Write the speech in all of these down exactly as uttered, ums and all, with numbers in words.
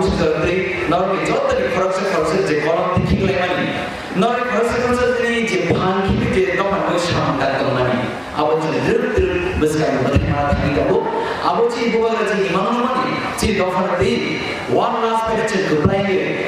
Sujatri, norokni jotoni khoroksa khoroksa je kolom twi khiklaimani, norokni khoroksa khoroksa jini je phan khibi je dophani samung tangtongmani, abo chwng drwk drwk bwskangni mwthangma thangwi tongo. Abo chini bubagra chini imang nukmani, chini dophani twi one last page chwng kwplai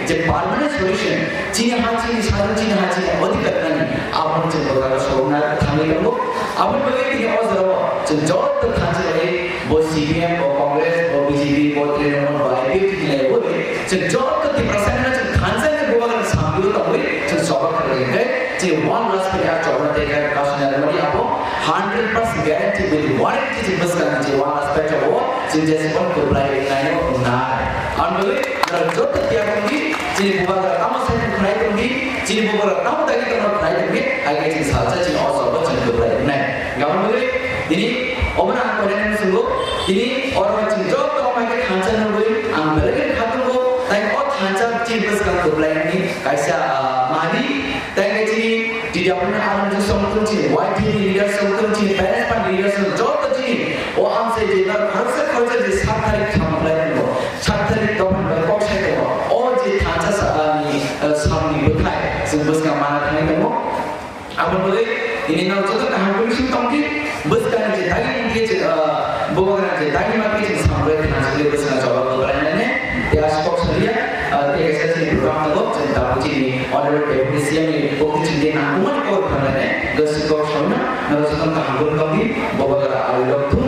je permanent solution, chini ha chini sajwk chini ha chini odhikar nani, abono chwng bubagra sorokna thangwi tongo. Aboni bagwi tini o jorao chwng joto thansa bai bo C P M, bo Congress, bo B J P, bo Trinamool, bo I P F T ni level chwng joto Tiprasa ni chwng thansa ni bubagra sambiyo tongwi chwng choba khlai khe chwng one last page a chobna tei kha kasuna rimani abo hundred percent guarantee with warranty chwng bwskang ni chwng one last page o chwng jeswk kwplai naino wngnai. Ang bagwi norok joto tiya tongdi, chini bubagra tamo sai khwnai tongdi, chini bubagra tamo dagi tongma khwnai tongdi, hai khe chwng salsa chini o choba chwng kwplai wngnai. Gabon bagwi tini obono ang koinani swngwi, tini oro chwng joto mai khe thansa nugwi ang belai khe khatungo, tai o thansa chini bwskang kwplaini kaisa, ah, mani, tai khe chini T W F ni army songkun chini, Y T F ni leader songkun chini, parents pan leader song joto chini o ang sai je na khoroksa khoroksa je sak tarik thang khlai tongo, sak tarik dophani bai kok sai tongo, o je thansa sa, ah, ni, ah, samni bwthai chwng bwskang mana thangwi tongo. Aboni bagwi tini norok joto kaham khe bising tongdi, bwskangni je dagi mungkhe je, ah, bubagrani je dagi mangkhe chwng sambai thansa khe bwskang jawab rwlainani, tei aswk kok saliya, ah, tei kaisa chini program tongo, chwng tabuk chini Honorable Deputy C M ni bokti chwng je nangkukmani kok rwlainani, bwskang kok sawino norok joto kaham khe tongdi, bubagra arirok thung.